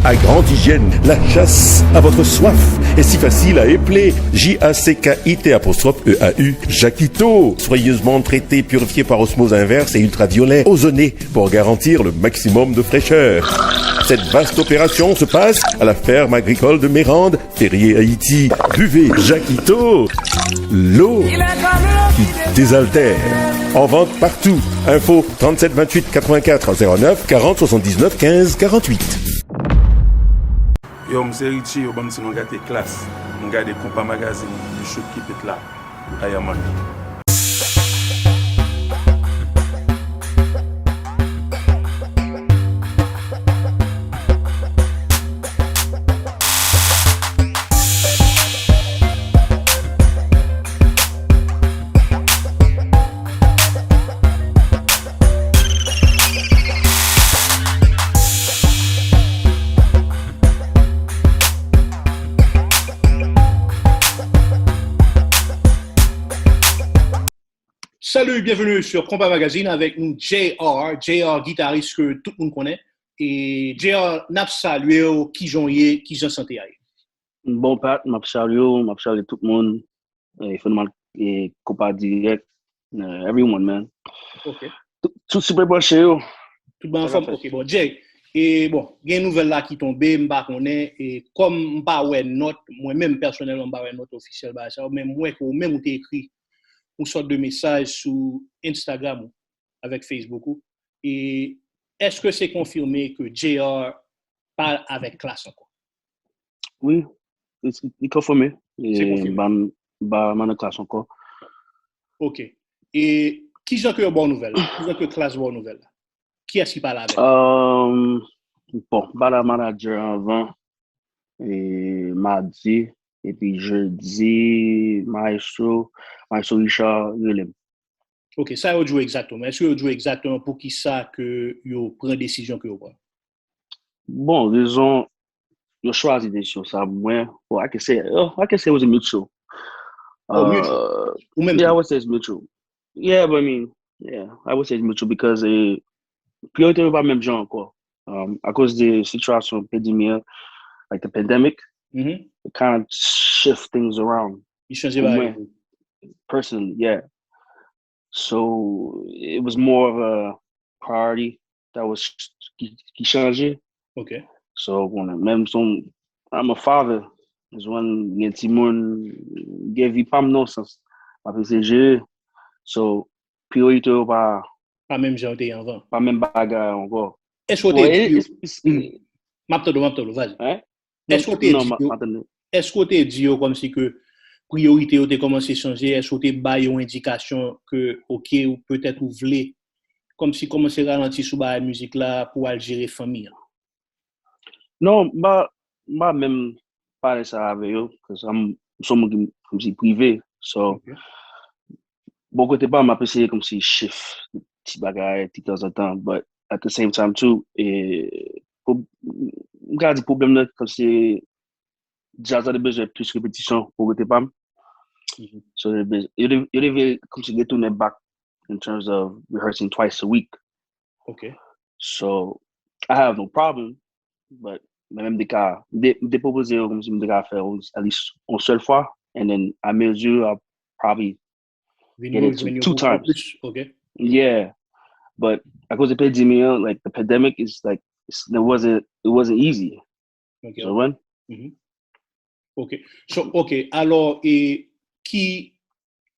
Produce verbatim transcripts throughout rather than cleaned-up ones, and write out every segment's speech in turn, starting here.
À Grande Hygiène, la chasse à votre soif est si facile à épeler. J A C K I T apostrophe E A U, Jakito, soigneusement traité, purifié par osmose inverse et ultraviolet, ozonée pour garantir le maximum de fraîcheur. Cette vaste opération se passe à la ferme agricole de Mérande, Terrier Haïti. Buvez Jakito, l'eau qui désaltère. En vente partout. Info trente-sept vingt-huit quatre-vingt-quatre zéro neuf, quarante soixante-dix-neuf quinze quarante-huit. Yo, m se Richie, yo ban m ti non Gate Class. M gade Konpa Magazine, you should keep it locked. I am on. Salut, bienvenue sur Konpa Magazine avec nous J R, J R guitariste que tout le monde connaît. Et J R, n ap salye w, kijan w ye, kijan sante a ye? Bon, Pat, m ap salye w, m ap salye tout moun. E, Fenomenal, e, Konpa Direct, e, everyone, man. Ok. Tout, tout super branche yo. Tout bon anfòm? Ok, bon, Jay. E bon, gen nouvèl la ki tonbe, m pa konnen, e kòm m pa wè nòt, mwen menm pèsonèlman m pa wè nòt ofisyèl bagay sa yo, men m wè ke ou menm ou te ekri yon sòt de mesaj sou Instagram ou avèk Facebook ou. E èske se konfime ke J R pa avèk Klass ankò? Wi, li konfime. Se konfime. M pa nan Klass ankò. Ok. E kijan ke yo ba w nouvèl la? Kijan ke Klass ba w nouvèl la? Kiyès ki pale avè l? Um, bon, m pale a manager anvan, e madi, epi jedi, maestro, maestro Richard rele m. Ok, sa yo di w egzakteman? Èske yo di w egzakteman poukisa ke yo pran desizyon ke yo pran? Bon, rezon yo chwazi desizyon sa pou mwen, bon, I can say, oh, I can say it was a mutual. Oh, mutual. Ou menm Yeah, I tou? Would say it's mutual. Yeah, but I mean, yeah, I would say it's mutual because eh, priyorite yo pa menm jan ankò. Um, akoz de sitiyasyon pandemi an, like the pandemic, Mhm. it kind of shift things around. Li chanje Pou bagay. Mwen, personally, yeah. So it was more of a priority that was ki, ki chanje. Ok. So, konnen, menm son, I'm a father. Is when gen timoun, gen vi pa m nan sans. M ap eseye jere. So, priyorite yo pa, Pa menm jan yo te ye anvan. Pa menm bagay ankò. Èske w te di yo? M ap tande w, m ap tande w, vas-y. Èske w te di yo? Èske w te di yo kòmsi ke priyorite yo te kòmanse chanje? Èske w te ba yo yon endikasyon ke, ok, ou petèt ou vle kòmsi kòmanse ralanti sou bagay mizik la pou w al jere fanmi an? Non, m pa, m pa menm pale sa avè yo, cause I'm, m se yon moun ki kòmsi prive, so, bò kote pa m, m ap eseye kòmsi shift ti bagay ti tanzantan, but at the same time too, e, pou, m ka di pwoblèm nan, kòmsi djaz la te bezwen plis repetisyon bò kote pa m. So, yo te, yo te vle kòmsi retounen back in terms of rehearsing twice a week. Ok. So, I have no problem, but mwen menm m te ka, m te, m te pwopoze yo kòmsi m te ka fè yon, at least yon sèl fwa, and then à mesure, I'll probably Vin get yo it to jwenn yo two pou pran times. Plis, ok. Yeah, but akoz de pandemi an, like, the pandemic is like, it's, it wasn't, it wasn't easy. Ok. So when? Mhm. Ok. So, ok, alò, e ki,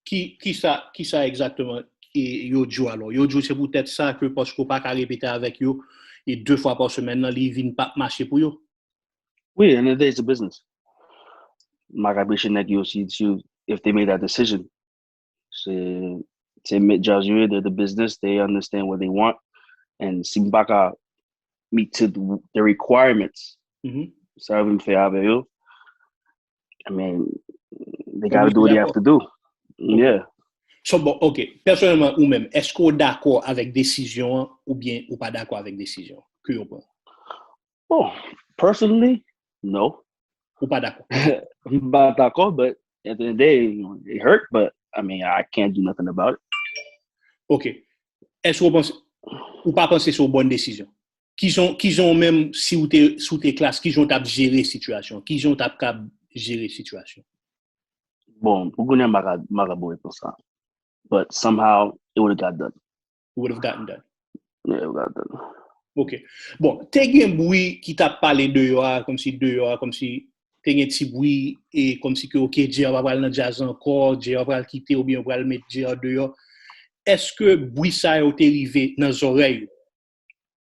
ki, ki sa, ki sa egzakteman e yo di w alò? Yo di w se poutèt sa ke paske w pa ka repete avèk yo e de fwa pa semèn nan, li vin p ap mache pou yo? Wi, and it is a business. M pa ka preche nèg yo si, si, if they made that decision. Se, se met djaz yo ye, they're the business, they understand what they want. And si m pa ka meet to the requirements, Mhm. sa yo vin fè avè yo, I mean, they Fò gotta misye do what they dakò. Have to do. Yeah. So, bon, ok. Pèsonèlman, ou menm, èske w dakò avèk desizyon an oubyen ou pa dakò avèk desizyon ke yo pran? Oh, personally, no. Ou pa dakò? M pa dakò, but at the end of the day, you know, it hurt, but I mean, I can't do nothing about it. Ok. Èske w panse, ou pa panse se yon bòn desizyon? Kijan, kijan w menm, si w te, si w te Klass, kijan w t ap jere sitiyasyon? Kijan w t ap kab jere sitiyasyon? Bon, pou kounye a, m pa ka, m pa ka ba w repons sa. But somehow, it would have got done. It would have gotten done. Yeah, it would have got done. Ok. Bon, te gen bri ki t ap pale deyò a, kòmsi deyò a, kòmsi te gen ti bri, e kòmsi ke, ok, J R pa pral nan djaz ankò, J R pral kite oubyen yo pral met J R deyò. Èske bri sa yo te rive nan zòrèy ou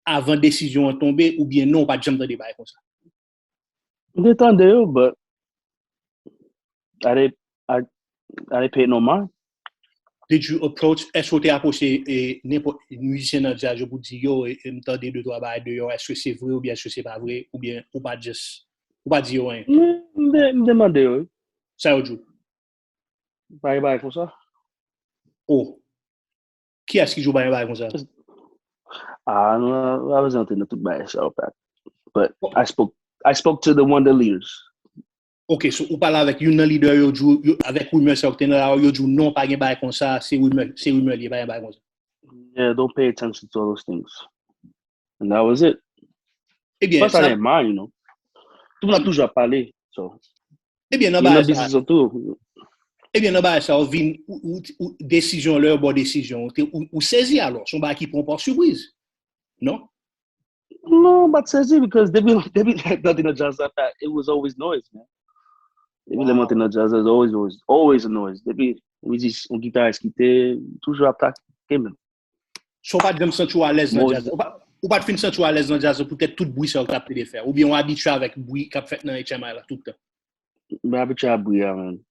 avan desizyon an tonbe, oubyen non, ou pa t janm tande bagay konsa? M te tande yo, but I didn't, I, I didn't pay no mind. Did you approach, èske w te apwoche e, nenpòt mizisyen nan djaz yo pou di yo, e, e, m tande de twa bagay deyò, èske se vre oubyen èske se pa vre, oubyen ou pa just, ou pa di yo anyen? M te, m te mande yo, wi. Sa yo di w? Pa gen bagay konsa. Oh. Kiyès ki di w pa gen bagay konsa? Ah, nou, nou pa bezwen antre nan tout bagay sa yo, Pat. But I spoke, I spoke to the one of the leaders. Ok, so ou pale avèk youn nan lidè yo, di w, yo, avèk rimè sa yo ki te nan lari, yo di w non, pa gen bagay konsa, se rimè, se rimè li ye, pa gen bagay konsa. Yeah, don't pay attention to all those things. And that was it. Ebyen, Pas sa sa, nan mind, you know. Tout moun ap toujou ap pale. So, ebyen, nan you know, bagay sa, business too. ebyen, nan bagay sa, ou vin, ou, ou, ou, desizyon, lè yo ba w desizyon, ou, te, ou, ou sezi alò, se yon bagay ki pran w pa sipriz. Non? No, m pa t sezi, because depi, depi lè m te nan djaz la, it was always noise, man. Depi lè m te nan djaz la, it was always, always, always a noise. Depi, yon misis-, yon gitaris kite, toujou ap atake, man. So, ou pa t janm santi w alèz nan Bon, djaz la? Ou pa, ou pa t fin santi w alèz nan djaz la poutèt tout bri sa yo k t ap plede fè? Oubyen ou abitye avèk bri k ap fèt nan H M I la tout tan? M abitye a bri a, man.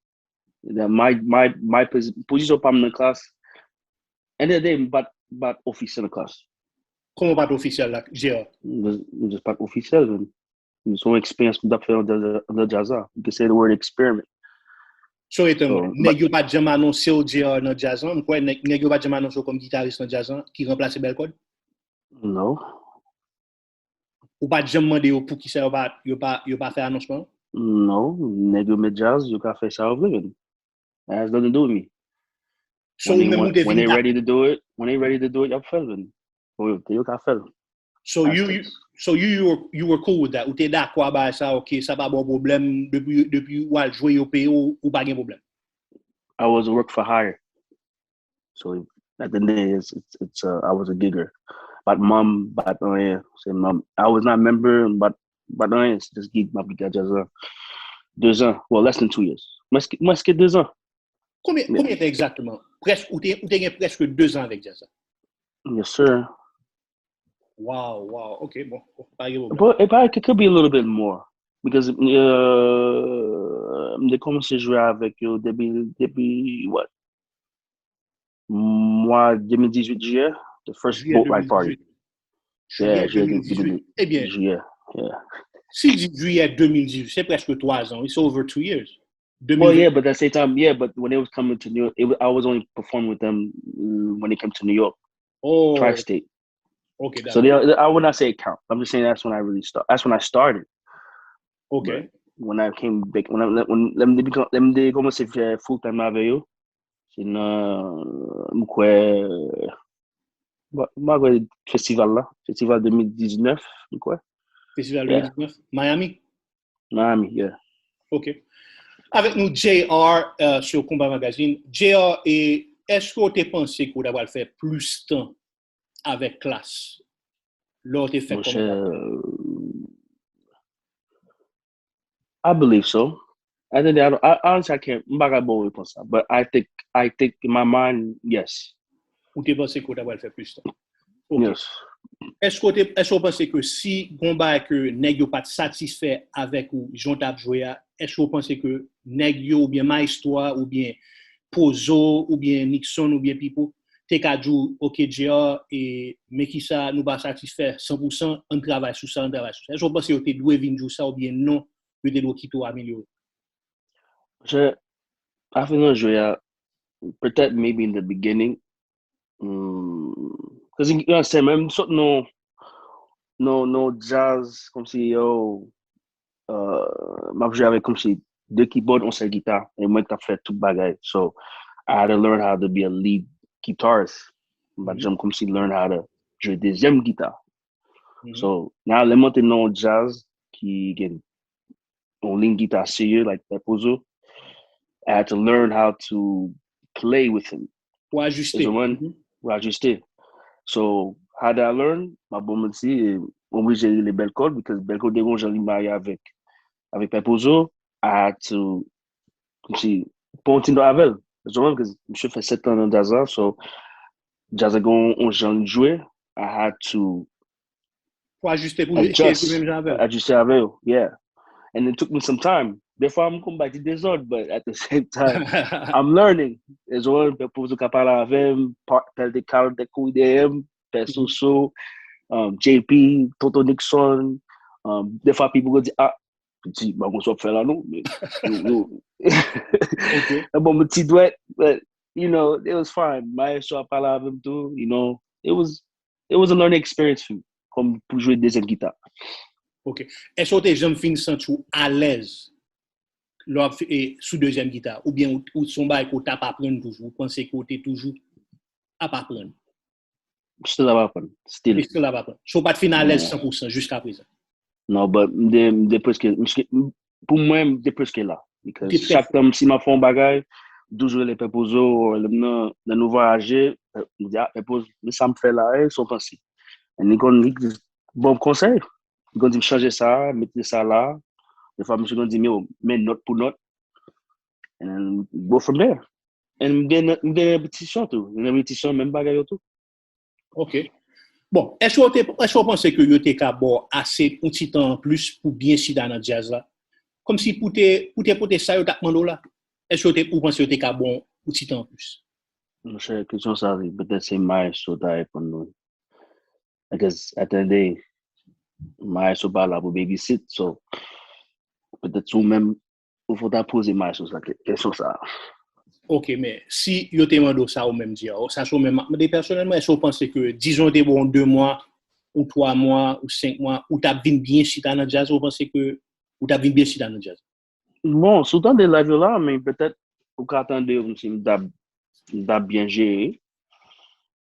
My, my, my posi-, pozisyon pa m nan Klass. End of the day, m pa t, m pa t ofisyèl nan Klass. Kòman w pa t ofisyèl la, J R? M just, m just pa t ofisyèl, man. Se yon eksperyans m t ap fè nan, nan, nan djaz la. You can say the word experiment. So, etan, So, nèg yo pa t janm anonse w J R nan djaz lan? M kwè nèg, nèg yo pa t janm anonse w kòm gitaris nan djaz lan, ki ranplase Belkod? No. Ou pa t janm mande yo poukisa yo pa, yo pa, yo pa fè anonsman an? No. Nèg yo met djaz, yo ka fè sa yo vle, man. That has nothing to do with me. So, When ou they menm ou want, te when vin they ta- ready to do it, when they ready to do it, y ap fè l, man. Yo, yo ka fè l. So you, you, so you, you were, you were cool with that. Ou te dakò a bagay sa, ok, sa pa ba w pwoblèm, depi, depi w al jwe, yo peye w, ou pa gen pwoblèm. I was a work for hire. So at the end of the day, it's, it's, it's uh, I was a gigger. But mom, but anyen, se mom. I was not member, but but anyen, se just gig, m ap gig a djaz la. Deux ans, well, less than two years. Mwens ke, mwens ke deux ans. Konbyen, konbyen tan egzakteman? Prèske, ou te, ou te gen prèske de zan avèk djaz la. Yes, sir. Wow, wow, ok, bon, pa gen pwoblèm. But it probably could, could be a little bit more. Because uh, m te kòmanse jwe avèk yo depi, depi what? Mwa de mil dizuit, jiyè, the first Jiyè boat ride party. de mil dizuit. Jiyè Yeah, jiyè de mil dizuit. Ebyen, Jiyè, yeah. si di jiyè de mil dizuit, se prèske twa zan, wi, it's over two years. Well, yeah, but at the same time, yeah, but when it was coming to New York, it was, I was only performing with them uh, when it came to New York, Oh, Tri-State. Ok, So dakò. they, I would not say it count. I'm just saying that's when I really start. That's when I started. Ok. But when I came back, when I, when, lè m te, lè m te kòmanse fè full time avè yo, se nan, m kwè, m pa kwè festival la, festival de mil diznèf, m kwè. Festival Yeah. de mil diznèf, Miami? Miami, yeah. Ok. Avèk nou, J R, euh, sur Konba Magazine. J R, e èske w te panse ke w ta pral fè plis tan avèk Klass lè w te fè Mon kòmantè? Cher, I believe so. At the end of the day, I, don't, I honestly, I can't, m pa ka ba w repons sa. But I think, I think in my mind, yes. Ou te panse ke w ta pral fè plis tan? Ok. Yes. Èske w te, èske w panse ke si gon bagay ke nèg yo pa t satisfè avèk ou, jan w t ap jwe a, èske w panse ke nèg yo oubyen maestro a oubyen Pozo oubyen Nixon oubyen Pipo te ka di w, ok, J R, e, men kisa nou pa satisfè san pou san, ann travay sou sa, ann travay sou sa? Èske w panse yo te dwe vin di w sa oubyen non, yo te dwe kite w amelyore? Je, afè nan jwe a, petèt maybe in the beginning, because you understand, menm sot nan, nan, nan jazz, kòmsi, yo, uh, m ap jwe avèk kòmsi de keyboard, yon sèl gita, e mwen k t ap fè tout bagay. So, I had to learn how to be a lead guitarist. M pa t janm kòmsi learn how to jwe dezyèm gita. So, now lè m antre nan yon djaz ki gen yon liy gita serye, like Pèpozo, I had to learn how to play with him. Pou ajiste. Ou konprann? Pou ajiste. So, how did I learn? M ap ba w manti, e, m oblije rele Bèlkòl, because Bèlkòl te gen yon jan li marye avèk, avèk Pèpozo. I had to, kòmsi, pran yon ti nòt avè l. Ou konprann? Because misye fè sèt tan nan djaz la, so, djaz la gen yon, yon jan li jwe, I had to Pou ajiste pou ete menm jan avè l. Ajiste avè yo, yeah. And it took me some time. Defwa, m konn bay ti dezòd, but at the same time, I'm learning. E zò, Pèpozo ka pale avè m, Pèl te kal te kouri dèyè m, Pè Soso, um, J P, Tonton Nixon. Um, defwa, people go di, ah, piti, m pa konn sa w ap fè la non. Men, yo, yo. Bon, m ti dwèt, but, you know, it was fine. Maestro a pale avè m tou, you know. It was, it was a learning experience for me, kòm pou jwe dezyèm gita. Ok. Èske w te janm fin santi w alèz lè w ap e, sou dezyèm gita? Oubyen ou, ou se yon bagay ke w t ap aprann toujou? Ou panse ke w te toujou ap aprann? Still ap aprann. Still. Still ap aprann. So w pa t fin alèz san pou san jiska prezan? Non, but m te, m te preske, m, pou mwen, m te preske la. Because chak tan si m ap fè yon bagay, m toujou rele Pèpozo, lè m nan, nan nou vwayaje, m di, ah, Pèpozo, men sa m fè la, e, sa w panse? And li konn, li ban m konsèy. Li konn di m chanje sa, mete sa la. Defwa, misye konn di m, yo, men nòt pou nòt. And then go from there. And m gen, m gen repetisyon tou. Gen repetisyon, menm bagay yo tou. Ok. Bon, èske w te, èske w panse ke yo te ka ba w ase yon ti tan anplis pou byen chita nan djaz la? Kòmsi pou te, pou te pote sa yo t ap mande w la? Èske w te, ou panse yo te ka ba w yon ti tan anplis? Monchè, kesyon sa, petèt se Maestro ta reponn nou. Because at the end of the day, Maestro pa la pou babysit, so petèt se ou menm ou fò ta poze Maestro sa, kesyon sa. Ok, men si yo te mande w sa ou menm di, sa se ou menm m ap mande pèsonèlman, èske w panse ke, dizon, yo te ba w de mwa, ou twa mwa, ou senk mwa, ou t ap vin byen chita nan djaz, ou panse ke ou t ap vin byen chita nan djaz? Bon, si w tande live yo la, men petèt ou ka tande yo kòmsi m t ap, m t ap byen jere.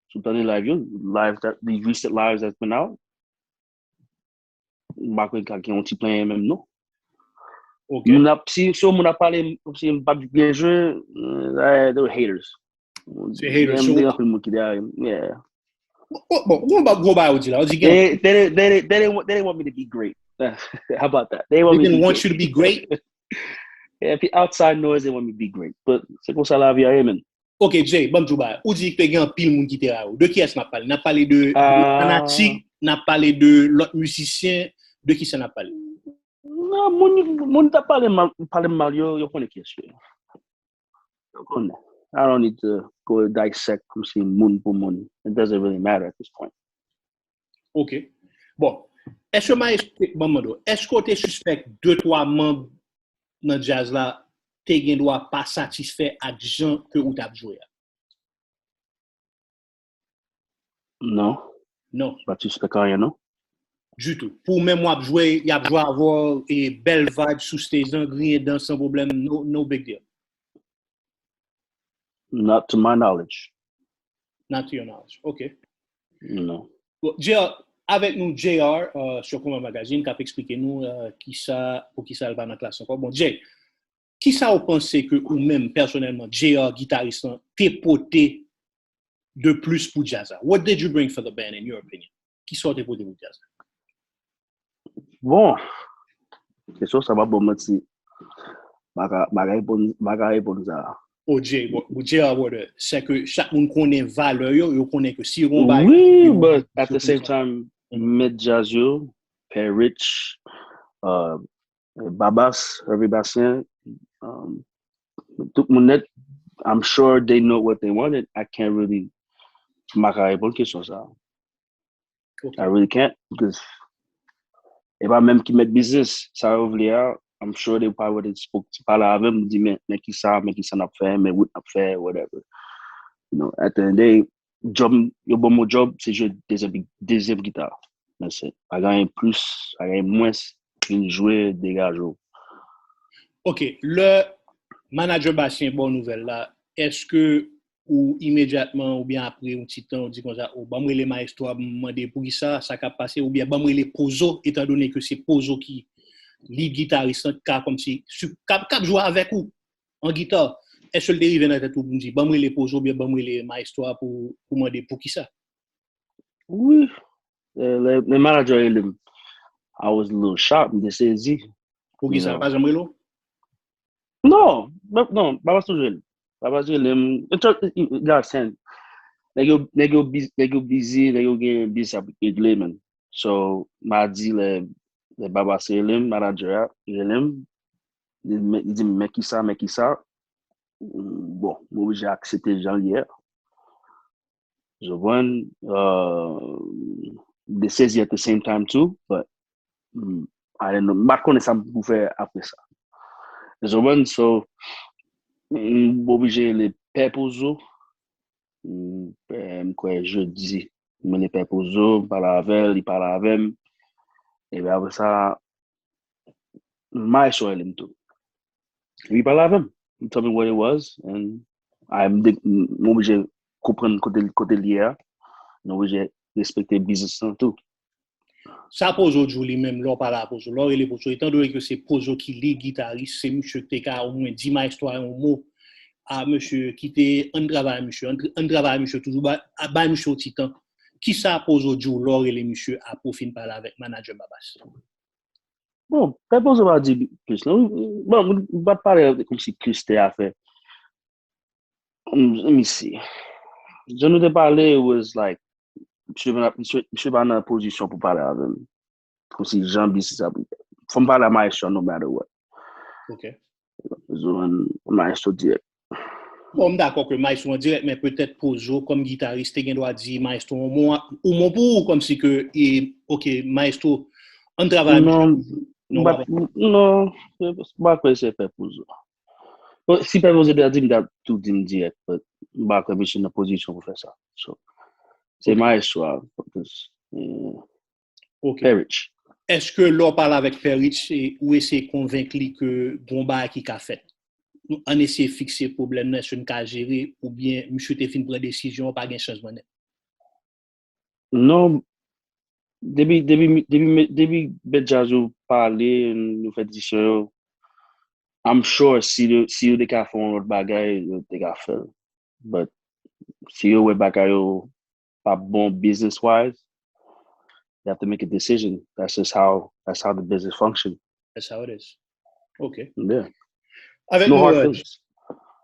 Si w tande live yo, live that, the recent lives that's been out, m pa kwè ka gen yon ti plenyen menm non. Ok. Moun ap, si, si yon moun ap pale, si m p ap byen jwe, eh, they were haters. Se haters, Gen so gen anpil moun ki te a, yeah. Oh, bon, bon, ba, gwo bagay ou di la, ou di gen They, they, they, they, didn't want, they didn't want me to be great. How about that? They, They want me to didn't be want great. You to be great. Yeah, pe-, outside noise, they want me to be great. But se konsa lavi a ye, man. Ok, Jay, ban m di w bagay. Ou di ke gen anpil moun ki te a ou. De kiyès n ap pale? N ap pale de, de Ah. Fanatik, n ap pale de lòt mizisyen, de kisa n ap pale? Non, moun, moun t ap pale mal, pale mal yo, yo konnen kiyès yo ye. Yo konnen. I don't need to go dissect kòmsi moun pou moun. It doesn't really matter at this point. Ok. Bon, èske Maestro, ban m mande w, èske w te sispèk de twa manm nan djaz la te gen dwa pa satisfè ak jan ke ou t ap jwe a? Non. Non. Pa t sispèk anyen, non. Ditou. Pou w menm w ap jwe, y ap jwe avè w, e bèl vibe sou stage lan, griyen dan san pwoblèm, no, no big deal. Not to my knowledge. Not to your knowledge. Ok. Non. Bon, J R, avèk nou, J R, euh, sur Koma Magazine, k ap eksplike nou, euh, kisa, pou kisa l pa nan klas ankò. Bon, Jay, kisa w panse ke ou menm, pèsonèlman, J R, gitaris lan, te pote de plis pou djaz la? What did you bring for the band, in your opinion? Kisa w te pote pou djaz la? Bon, kesyon sa, m ap ba w manti. M pa ka, m pa ka reponn, m pa ka reponn sa. O J, bon, bon, J R, brother, se ke chak moun konnen valè yo, yo konnen ke si yo gon bagay, Wi, yo but gon at the same time, Mhm. mèt djaz yo, Pè Rich, uh, Babas, Hervé Bastien, um, tout moun nèt, I'm sure they know what they wanted. I can't really, m pa ka reponn kesyon sa. Ok. I really can't, because e pa menm ki mèt biznis, sa yo vle a, I'm sure they probably would have spoke, pale avè m, di, men, men kisa, men kisa n ap fè, men wout n ap fè, whatever. You know, at the end of the day, job, yo ban m yon job, se jwe dezyèm, dezyèm gita. That's it. Pa gen anyen plis, pa gen anyen mwens, vin jwe, degaje w. Ok, lè manager Bastien ba w nouvèl la, èske ou imedyatman oubyen apre yon ti tan, ou di konsa, o, ban m rele Maestro a, m mande poukisa, sa k ap pase, oubyen ban m rele Pozo, etandone ke se Pozo ki lead gitaris lan, ka kòmsi, k ap, k ap jwe avèk ou an gita, èske l te rive nan tèt ou pou m di, ban m rele Pozo oubyen ban m rele Maestro a pou, pou mande poukisa? Wi. Lè, lè, lè manager rele m, I was a little shocked, m te sezi. Poukisa, pa janm rele w? Non, non, Babas toujou rele m. Babas rele m. Nèg yo, nèg yo busy, nèg yo gen biznis ap regle, man. So, madi, lè, lè Babas rele m, manager a rele m, li di m, men kisa, men kisa. Bon, m oblije aksepte jan l ye a. Ou konprann? M te sezi at the same time too, but I didn't know, m pa t konnen sa m pou fè apre sa. Ou konprann? So, m oblije rele Pè Pozo. M kwè jedi, m rele Pè Pozo, m pale avè l, li pale avè m. Epi apre sa, Maestro rele m tou. Li pale avè m. He told me what it was, and I, m oblije konprann kote, kote l ye a. M oblije respekte biznis lan tou. Sa Pozo di w li menm, lè w pale a Pozo, lè w rele Pozo, etandone ke se Pozo ki lead gitaris, se misye ki te ka omwen di Maestro a yon mo, a mesye, kite ann travay misye, ann travay misye toujou, bay misye yon ti tan. Kisa Pozo di w lè w rele misye apre w fin pale avèk manager Babas? Bon, Pè Pozo pa di plis non. Bon, m pa t pale kòmsi plis te afè. Let me see. Jan nou te pale, it was like, misye pa nan pozisyon pou pale avè m. Kòmsi jan biznis ap, fò m pale a Maestro no matter what. Ok. Maestro dirèk. Bon, m dakò ke Maestro an dirèk, men petèt Pozo, kòm gitaris, te gen dwa di Maestro yon mo, yon mo pou ou, kòmsi ke, e, ok, Maestro, ann travay. Non, non, m pa kwè se Pè Pozo. Si Pè Pozo te di m, m t ap tou di m dirèk, but m pa kwè misye nan pozisyon pou fè sa. So, se Maestro a. Ok. Pè Rich. Èske lè w pale avèk Pè Rich, ou eseye konvenk li ke gon bagay ki ka fèt? Ann eseye fikse pwoblèm nan, èske n ka jere, oubyen misye te fin pran desizyon, pa gen chanjman nèt? Non, depi, depi, depi, depi bèt djaz yo pale, nou fè diskisyon yo, I'm sure si yo, si yo te ka fè yon lòt bagay, yo te ka fè l. But si yo wè bagay yo pa bon business wise, they have to make a decision. That's just how, that's how the business function. That's how it is. Ok. Yeah. Avèk nou,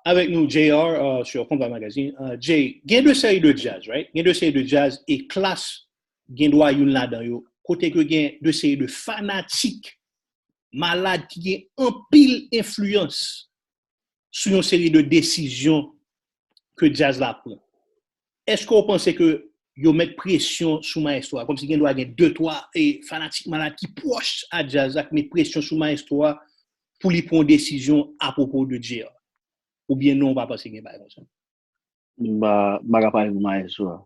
avèk nou, J R, uh, sur Konpa Magazine. Uh, Jay, gen de seri de djaz, right? Gen de seri de djaz e Klass gen dwa youn ladan yo. Kote ke gen de seri de fanatik malad ki gen anpil enfliyans sou yon seri de desizyon ke djaz la pran. Èske w panse ke yo met presyon sou Maestro a? Kòmsi gen dwa gen de, twa, e, fanatik malad ki pwòch a djaz la ki met presyon sou Maestro a pou li pran yon desizyon apwopo de J R? Oubyen non, w pa panse gen bagay konsa? M pa, m pa ka pale pou Maestro a.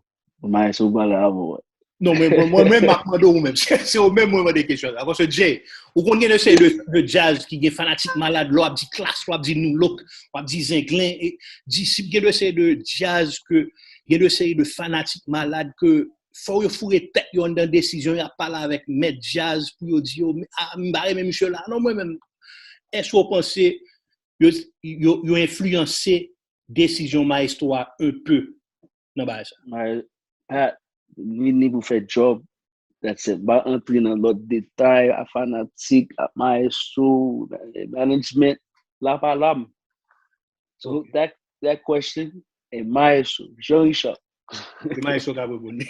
Pou Maestro, ou pale avè w. Non, men mwen, mwen menm, m ap mande w menm. Se, se ou menm mwen mande kesyon sa. Paske Jay, ou konn gen de seri de, de djaz ki gen fanatik malad, lè w ap di Klass, lè w ap di Nu Look, w ap di Zenglen, e Disip, gen de seri de djaz ke, gen de seri de fanatik malad ke fò yo foure tèt yo anndan desizyon, y ap pale avèk mèt djaz pou yo di yo, a, m pa renmen misye la. Non, mwen menm, èske w panse yo, yo, yo enfliyanse desizyon Maestro a un peu nan bagay sa? Pat, vini pou fè djob, that's it. M pa antre nan lòt detay, a fanatik, a Maestro, management, la pa la m. So that, that question, e Maestro, Jean Richard. E Maestro ka reponn li.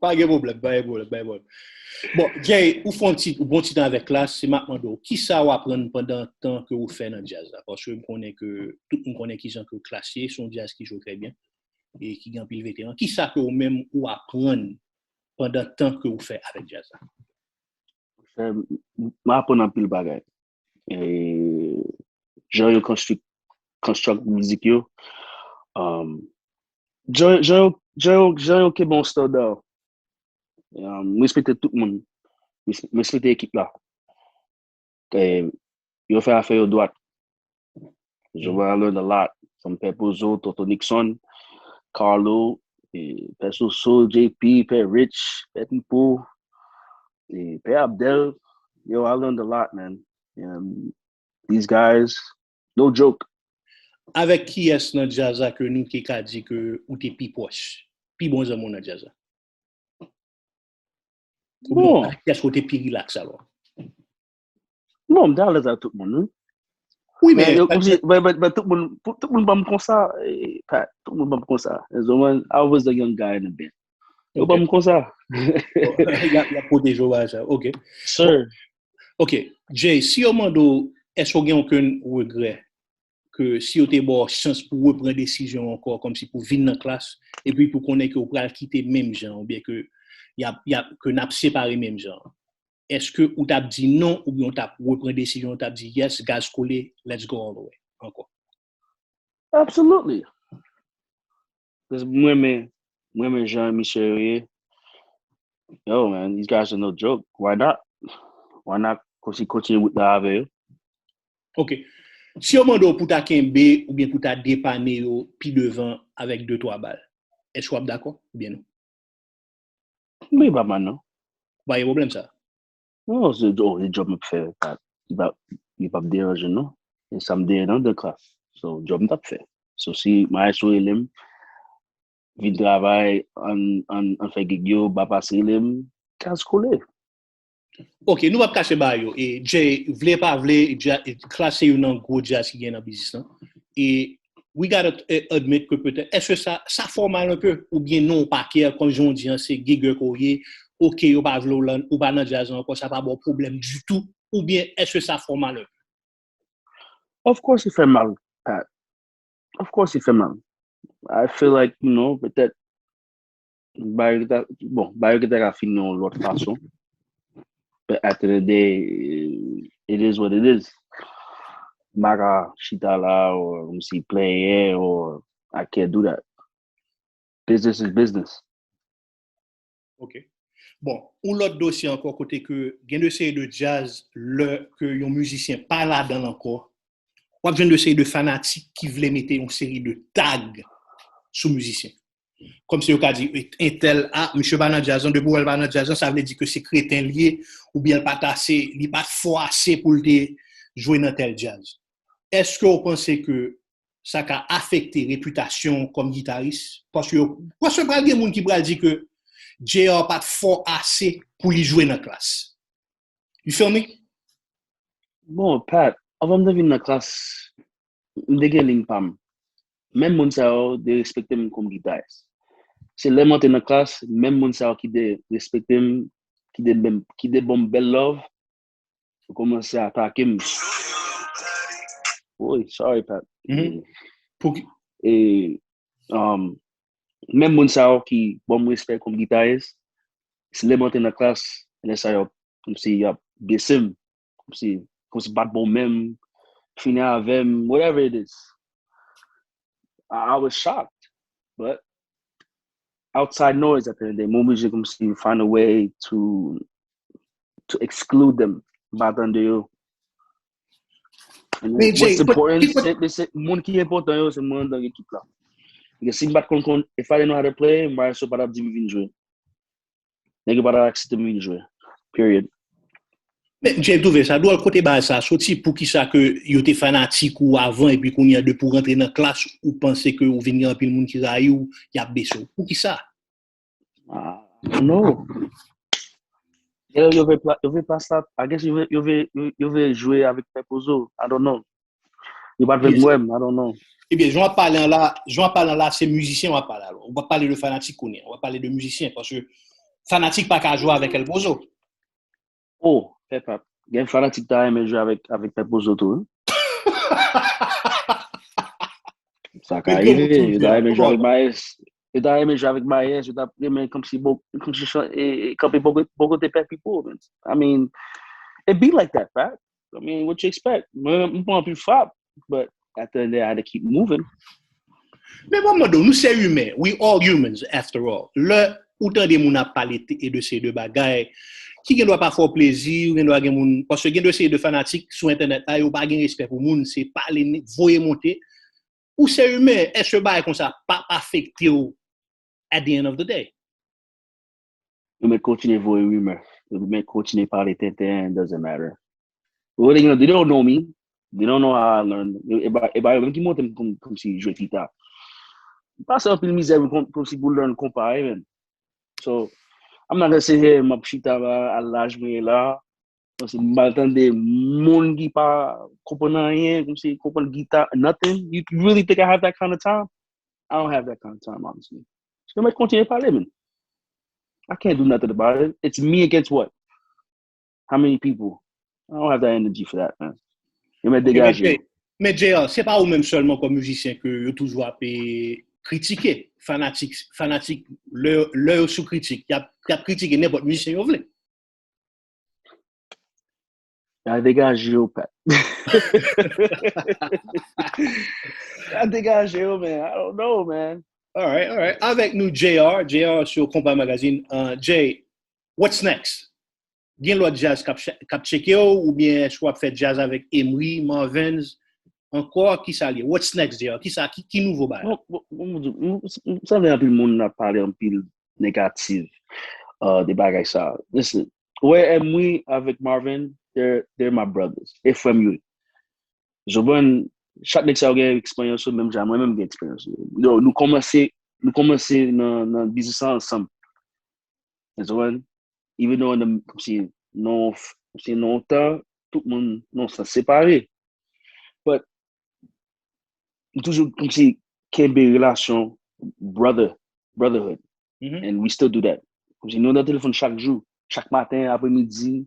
Pa gen pwoblèm, pa gen pwoblèm, pa gen pwoblèm. Bon, Jay, ou fè yon ti, yon bon ti tan avèk Klass, se m ap mande w, kisa w aprann pandan tan ke ou fè nan djaz la? Paske m konnen ke, tout moun konnen kijan ke Klass ye, se yon djaz ki jwe trè byen e ki gen anpil veteran. Kisa ke ou menm ou aprann pandan tan ke ou fè avèk djaz la? M aprann anpil bagay. E, jan yo construct, construct mizik yo, um, jan, jan yo, jan yo, jan yo kenbe yon standard. Um, m respekte tout moun. M respekte ekip la. E, yo fè afè yo dwat. Je vois, I learned a lot from Pè Pozo, Tonton Nixon. Carlo, e, Pè Soso, J P, Pè Rich, Pè Pipo, e, Pè Abdel. Yo, I learned a lot, man. Um, these guys, no joke. Avèk kiyès nan djaz la ke nou te ka di ke ou te pi pwòch, pi bon zanmi w nan djaz la? Oubyen Bon. Avèk kiyès ou te pi rilaks alò? Bon, m te alèz ak tout moun, wi. Wi, Men men yo, kòmsi, men, men, men tout moun, pou- tout moun ban m konsa, e, Pat, tout moun ban m konsa. As a man, I was the young guy in the band. Yo Ok. Ban m konsa. Y ap y ap pwoteje w ba sa. Ok. Sir. Ok. Jay, si yo mande w, èske w gen okenn regrè ke si yo te ba w chans pou repran desizyon ankò, kòmsi pou vin nan klas, epi pou konnen ke w pral kite menm jan, oubyen ke y ap, y ap, ke n ap separe menm jan, èske ou t ap di non, oubyen w t ap repran desizyon, w t ap di yes, gaz kole, let's go all the way, ankò? Absolutely. Paske mwen men, mwen men jan misye yo ye. Yo, man, these guys are no joke. Why not? Why not? Kòmsi kontinye wout la avè yo. Ok. Si yo mande w pou ta kenbe oubyen pou ta depane yo pi devan avèk de twa bal, èske w ap dakò oubyen non? Men pa mal, non. Ou pa gen pwoblèm sa? Non, se, oh, se job m ap fè. Pa- Li pa, li pa ap deranje, non. E sa m deranje nan de klas. So, job m t ap fè. So, si maestro rele m, vin travay, an, an, an fè gig yo, ba pase rele m, gaz kole. Ok, nou p ap kache ba yo. E Jay, vle pa vle, dja- e klas se youn nan gwo djaz ki gen nan biznis lan. E we gotta eh, admit ke petèt, èske sa, sa fè w mal un peu? Oubyen non, w pa kè, kòm jan w di an, se gigè ke w ye, ok, yo pa vle w lan, ou pa nan djaz lan ankò, sa pa ba w pwoblèm ditou? Oubyen èske sa fè w mal un peu? Of course, li fè mal, Pat. Of course, li fè mal. I feel like, you know, petèt, bagay yo ta, bon, bagay yo ta ka fini yon lòt fason. But at the end of the day, it is what it is. M pa ka chita la, or kòmsi plenyen, or I can't do that. Business is business. Ok. Bon, yon lòt dosye ankò kote ke gen de seri de djaz lè ke yon mizisyen pa ladan l ankò, w ap jwenn de seri de fanatik ki vle mete yon seri de tag sou mizisyen. Kòmsi yo ka di entèl, a, misye pa nan djaz lan, depi w wè l pa nan djaz lan, sa vle di ke se kreten l ye, oubyen l pa t ase, li pa t fò ase pou l te jwe nan tèl djaz. Èske w panse ke sa ka afekte repitasyon w kòm gitaris? Paske yo, paske pral gen moun ki pral di ke J R pa t fò ase pou li jwe nan klas. You feel me? Bon, Pat, anvan m te vin nan klas, m te gen liy pa m. Menm moun sa yo te respekte m kòm gitaris. Se lè m antre nan klas, menm moun sa yo ki te respekte m, ki te, menm, ki te ban m bèl love, yo kòmanse atake m. Woy, sorry, Pat. Mhm. Pou ki- E, um, menm moun sa yo ki ban m respè kòm gitaris, se lè m antre nan klas, lè sa yo, kòmsi y ap bese m, kòmsi, kòmsi bat bon menm, fini avè m, whatever it is. I, I was shocked, but outside noise at the end of the day, m oblije kòmsi find a way to, to exclude them, m pa tande yo. And Men what's Jay, but- important, but- se, se, se moun ki enpòtan yo, se moun nan ekip la. Paske si m pa t konn, konn, if I didn't know how to play, m pa sure pa t ap di m vin jwe. Nèg yo pa t ap aksepte m vin jwe. Period. Men Jay, m twouve sa dwòl kote bagay sa soti, poukisa ke yo te fanatik ou avan epi kounye a depi w rantre nan klas ou panse ke ou vin gen anpil moun ki rayi w, y ap bese w. Poukisa? Ah, I don't know. Yo, yo vle pla- yo vle plas la, I guess yo vle, yo vle, yo, yo vle jwe avèk Pè Pozo. I don't know. Yo pa t vle m wè m, I don't know. Ebyen, jan w ap pale an la, jan w ap pale an la, se mizisyen w ap pale alò. Ou p ap pale de fanatik kounye a, w ap pale de mizisyen, paske fanatik pa ka jwe avèk El Pozo. Oh, Pè Pap. Gen fanatik ta renmen jwe avèk, avèk Pè Pozo tou, wi. Sa ka Men yo rive, yo ta renmen jwe avèk Maes. Yo ta renmen jwe avèk Maes, yo ta renmen kòmsi bo, kòmsi chan- e, e, kanpe bò kote, bò kote Pè Pipo, man. I mean, it be like that, right? I mean, what you expect? Mwen, m pran anpil frap, but at the end of the day, I had to keep moving. Men mwen mande w, nou se imen, we all humans after all. Lè ou tande moun ap pale te- e de se de bagay, ki gen dwa pa fè w plezi, ou gen dwa gen moun, paske gen de se de fanatik sou entènèt la, yo pa gen respè pou moun, se pale, voye monte. Ou se imen, èske bagay konsa p ap afekte w at the end of the day? Yo mèt kontinye voye rimè. Yo mèt kontinye pale tenten, doesn't matter. What they gonna do? They don't know me. They don't know how I learn. E ba e ba yo menm ki montre m kòm kòm si jwe gita. M pase anpil mizè kon- kòm si pou learn konpa, man. So, I'm not gonna sit here, m ap chita la, a laj mwen ye la. Paske m mal tande moun ki pa konprann anyen, kòm si konprann gita, nothing. You really think I have that kind of time? I don't have that kind of time, honestly. So, yo mèt kontinye pale, man. I can't do nothing about it. It's me against what? How many people? I don't have that energy for that, man. Yo mèt degaje. Men J R, se pa ou menm sèlman kòm mizisyen ke yo toujou ap kritike. Fanatik, fanatik, lè lè yo sou kritik, y ap y ap kritike nenpòt mizisyen yo vle. Ya degaje yo, Pat. Ya degaje yo, man. I don't know, man. Alright, alright. Avèk nou, J R, J R sou Konpa Magazine. Uh, Jay, what's next? Gen lòt djaz k ap ch- k ap tcheke w, oubyen èske w ap fè djaz avèk Emery, Marvens ankò? Kisa l ye? What's next, J R? Kisa, ki, ki nouvo bagay? Bon, bon, bon, bon, m- m- m santi anpil moun ap pale anpil negatif uh, de bagay sa. Listen, wè Emery avèk Marvens, they're, they're my brothers. E frè m yo. Joban, chak nèg sa yo gen eksperyans yo, menm jan mwen menm gen eksperyans yo. Yo, nou kòmanse, nou kòmanse nan, nan biznis sa ansanm. Joban, even though nan, kòmsi, nan, kòmsi nan yon tan, tout moun nan sa separe. But, m toujou, kòmsi, kenbe relasyon brother, brotherhood. And we still do that. Kòmsi, nou nan telefòn chak jou, chak maten, apremidi.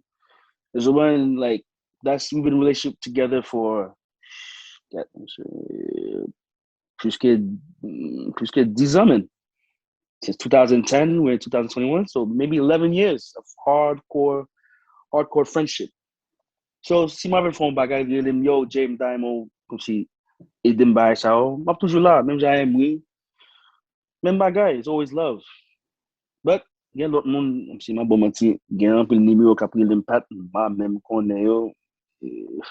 Joban, like, that's, we've been in relationship together for, that, plis ke, plis ke dizan, man. Since two thousand ten, we're in two thousand twenty-one, so maybe eleven years of hardcore, hardcore friendship. So, si Marvens fè yon bagay, li rele m, yo, Jay, m ta renmen w, kòmsi, ede m bagay sa yo, m ap toujou la, menm jan Emery. Menm bagay, it's always love. But, gen lòt moun, kòmsi, m ap ba w manti, gen anpil nimewo k ap rele m, Pat, m pa menm konnen yo. Eh,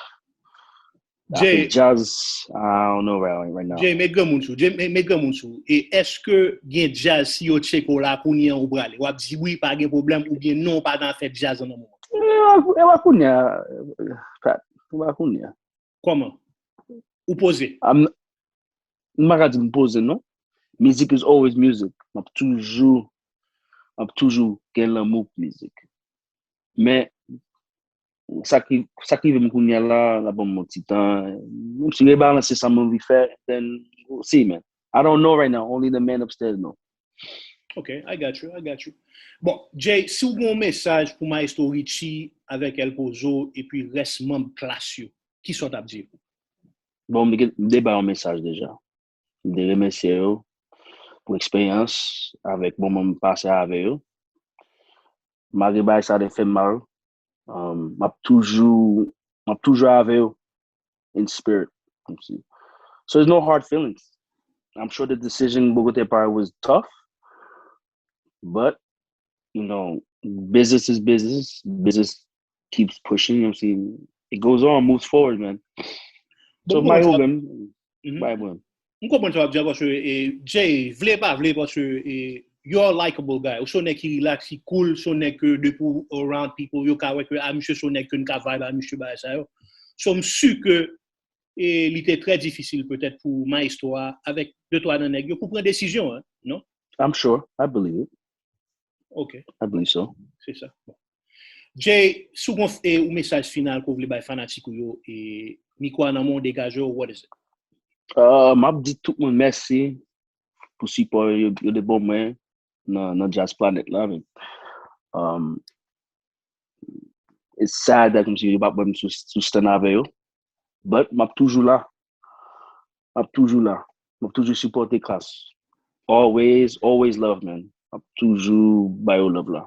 Jay, jazz, I don't know right, right now. Jay, met granmoun sou. Jay, met, met granmoun sou. E èske gen djaz, si yo tcheke w la kounye an, ou prale? W ap di wi, pa gen pwoblèm, oubyen non, w pa nan afè djaz an nan moman? E pa, e pa kounye a, Pat, e pa kounye a. Kòman? Ou poze? I'm, m pa ka di m poze, non. Music is always music. M ap toujou, m ap toujou gen lanmou pou mizik. Men, sa ki, sa ki rive m kounye a la, la ban m yon ti tan. Menm si rebalanse sa m anvi fè, then we'll see, man. I don't know right now. Only the man upstairs know. Ok, I got you, I got you. Bon, Jay, si w gen yon mesaj pou Maestro Richie avèk El Pozo epi rès manm Klass yo, kisa w t ap di yo? Bon, m te, m te ba yon mesaj deja. M te remèsye yo pou eksperyans avèk moman m pase avè yo. Malgre bagay sa te fè m mal, um, m ap toujou, m ap toujou avè yo in spirit. Kòmsi. So there's no hard feelings. I'm sure the decision bò kote pa yo was tough, but, you know, business is business. Business keeps pushing, you know what I'm saying? It goes on, moves forward, man. So, Bon, my bon, whole sa- game, Mhm. bye, bro. M konprann sa w ap di a, paske, e, Jay, vle pa vle, paske, e, you're a likable guy. Ou se yon nèg ki relax, ki cool, se yon nèg ke depi w around people, yo ka wè ke, a, misye se yon nèg ke n ka vibe a, misye bagay sa yo. So, m si ke, e, li te trè difisil petèt pou Maestro a, avèk de twa nan nèg yo, pou pran desizyon, hein, non? I'm sure. I believe it. Ok, I believe so. Se sa. Bon. Jay, si w gon, e, yon mesaj final ke w vle bay fanatik ou yo, e, mikwo a nan men w, degaje w, what is it? Uh, m ap di tout moun mèsi pou sipò yo, yo te ban mwen nan, nan Jazz Planet la, men, um, it's sad that kòmsi yo pa ban m sou, sou stand avè yo. But m ap toujou la. M ap toujou la. M ap toujou sipòte Klass. Always, always love, man. M ap toujou ba yo love la.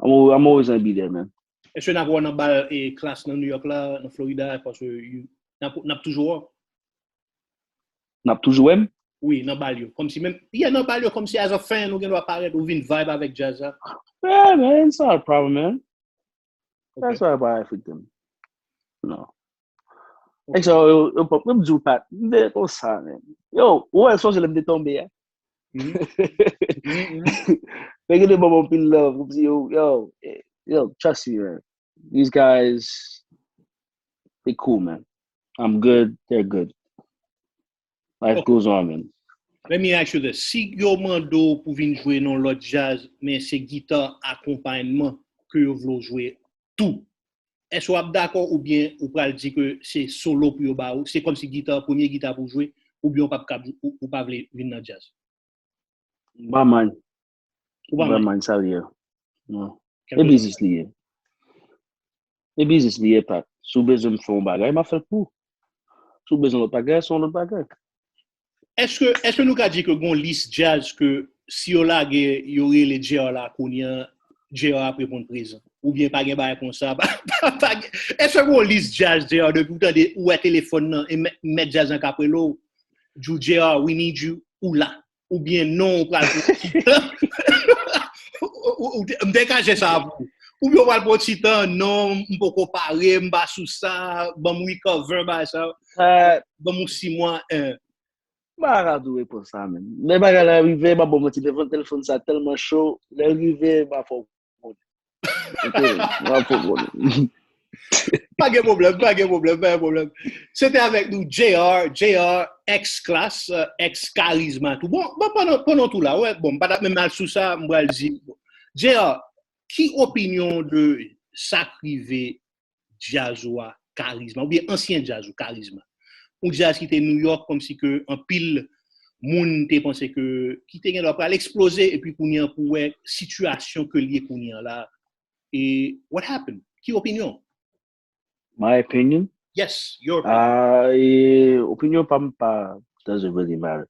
I'm, al- I'm always gonna be there, man. Èske n ap wè w nan bal, e, Klass nan New York la, nan Florida, paske you- n ap, n ap toujou wè w? N ap toujou wè m? Wi, nan bal yo. Kòmsi menm, yeah, nan bal yo, kòmsi as a fan, ou gen dwa parèt, ou vin vibe avèk djaz la. Yeah, man, it's not a problem, man. Ok. That's why I buy everything. No. Nèg sa yo, yo pòp, menm di w Pat, m te konsa, men. Yo, ou wè, sonje lè m te tonbe a. Nèg yo te ban m anpil love, kòmsi yo, yo, yo, trust me, man. These guys, they cool, man. I'm good, they're good. Life goes on, man. Let me ask you this. Si yo mande w pou vin jwe nan lòt djaz, men se gita akonpayman ke yo vle w jwe tou, èske w ap dakò oubyen ou pral di ke se solo pou yo ba ou, se kòmsi gita, premye gita pou w jwe, oubyen w p ap kab, ou, ou pa vle vin nan djaz? M pa mind. Ou pa M pa mind? Mind sa li ye. Non. E biznis li ye. E biznis li ye, Pat. Si w bezwen m fè yon bagay, m ap fè l pou ou. Si w bezwen lòt bagay, se yon lòt bagay. Èske, èske nou ka di ke gon lis djaz ke si yo lage, yo rele J R la kounye a, J R ap reponn prezan? Oubyen pa gen bagay konsa? Pa, pa, pa gen, èske gon lis djaz J R depi w tande, ou wè telefòn nan, e mèt, mèt djaz nan k ap rele w, di w, J R, we need you, ou la? Oubyen non, ou pral pran ti tan? Ou- ou- ou te- M te kache sa pou ou. Oubyen ou pral pran ti tan, non, m poko pare, m pa sou sa, ban m recover bagay sa, Pat, ban m yon sis mwa, en. M pa ka tou repons sa, menm. Men bagay la rive, m ap ba w manti, telefòn, telefòn sa tèlman cho, lè l rive, m ap fè w konnen. Ok, m ap fè w konnen. Pa gen pwoblèm, pa gen pwoblèm, pa gen pwoblèm. Se te avèk nou J R, J R, ex Klass, euh, ex Karizma tou. Bon, bon, pandan, pandan tou la, wè, bon, m pa t ap menm al sou sa, m pral di. J R, ki opinyon de sa k rive djaz ou a, Karizma, oubyen ansyen djaz ou, Karizma? Yon djaz ki te New York, kòmsi ke anpil moun te panse ke, ki te gen dwa pral eksploze, epi kounye an pou wè sitiyasyon ke l ye kounye an la. E what happened? Ki opinyon? My opinion? Yes, your opinion. Ah, e, opinyon pa m pa doesn't really matter.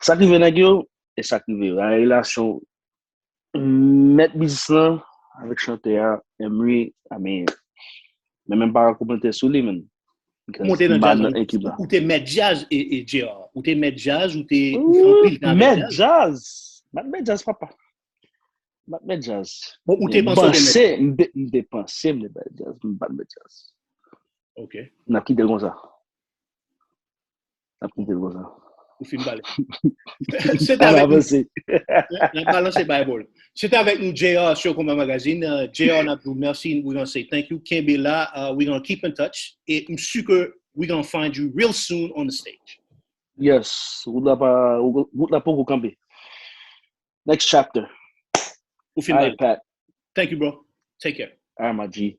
Sa k rive nèg yo, e sa k rive yo. Nan relasyon mèt biznis lan avèk chantè a, Emery, I mean, men menm pa komante sou li, man. Because Monte nan m pa djaz nan lan. Ekip la. Ou te mèt djaz e, e J R. Ou te mèt djaz, ou te ou fè anpil tan avèk Mèt djaz. Djaz. M ap mèt djaz, papa. M ap mèt djaz. Bon, ou te panse ou te mèt. Panse, m te, m te panse m te mèt djaz. M pa t mèt djaz. Ok. N ap kite l konsa. N ap kite l konsa. Ou fin pale. Se te An avèk nou. Avanse. N ap balanse Bible. Se te avèk nou J R sur Konpa Magazine. Euh, J R, n ap di w mèsi. We gonna say thank you. Kenbe la. Uh, we gonna keep in touch. E m si ke we gonna find you real soon on the stage. Yes. Wout la pa, wout la poko kanpe. Next chapter. Ou fin All right, pale. Pat. Thank you, bro. Take care. All right, my G.